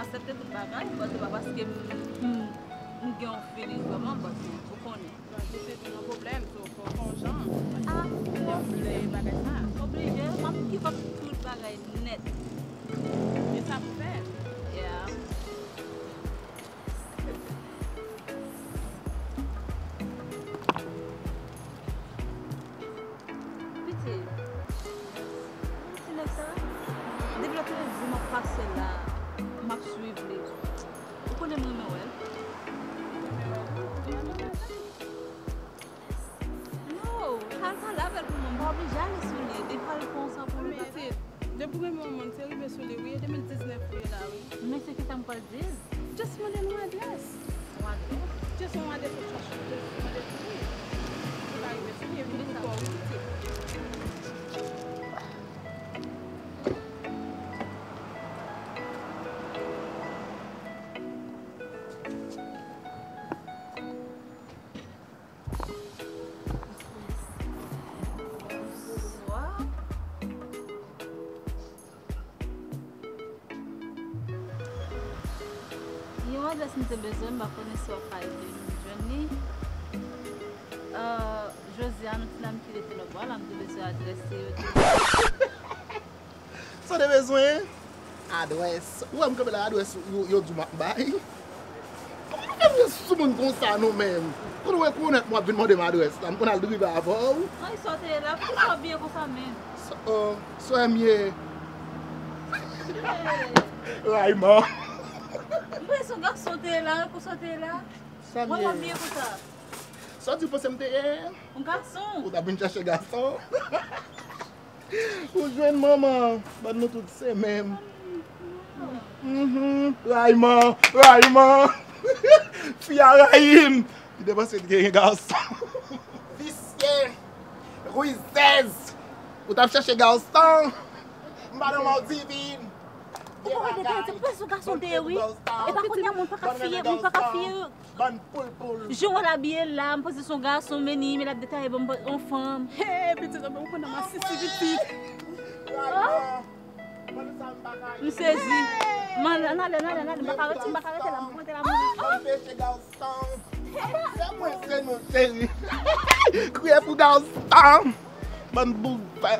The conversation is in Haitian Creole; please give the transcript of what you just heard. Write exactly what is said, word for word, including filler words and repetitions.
Aksepte tout bagay, but se pa paske m, m, m gen yon feelings pou mwen, but ou konnen. Bon, si se te yon pwoblèm, so, fò, fò w jan. Ah, lè w vle bagay sa. Oblije, m ap give up tout bagay nèt. E sa pou fè. Yeah. Piti, ti nèg sa, depi lòt jou m ap pase la, m ap swiv li. Ou konnen m renmen wè l. No, al pale avè l pou mwen, m pa oblije ale sou li, depi al pran sa pou li. Depi w renmen yon moun, se rive sou li, wi, e de mil diznèf ou ye la, wi. Men se kisa m pral di l? Just mande l yon adrès. Yon adrès? Just yon adrès ou chache, just mande l pou li. Li pa rive sou li, epi li pa okipe. Bonswa. Yon adrès m te bezwen, m pa konnen si w ap ka ede m jwenn li. Euh, Josiane, ou te la m kite telefòn la, m te bezwen adrès li, yo te Sa w te bezwen? Adrès. Ou wè m kanpe la, adrès yo, yo di w m ap bay. Kòman nou fè vin sou moun konsa nou menm? Kote w rekonèt mwen ap vin mande m adrès la, m konn al drive avè w. Ay, sa w te ye la, poukisa w abiye konsa menm? Sa, euh, sa m ye. Rayman. M panse se yon gason w te ye la, wi, konsa w te ye la. Sa m ye. Mwen, m abiye konsa. Sa w di w panse m te ye? Yon gason. Ou t ap vin chache gason? Ou jwenn manman, bann nou tout se menm. Mhm, Rayman, Rayman. Fi a rayi m. Li te panse li te gen gason. Visye, rizèz. Ou t ap chache gason. M pa nan mò divin. Ou pa wè detay, se prensip gason te ye, wi. E pa kounye a, moun pa ka fiye, moun pa ka fiye. Bann poulpoul. Jan w al abiye la, m panse se yon gason, men li, men l ap detaye ban m yon fanm. Hey, pitit, ou konnen m a sisi pitit. M sezi. Man, ann ale, ann ale, ann ale, m pa ka rete, m pa ka rete la, m pou rete la, m mouri. Bann peche gason. Se mwen, se nou, cheri. Kriye pou gason. Bann bouzè.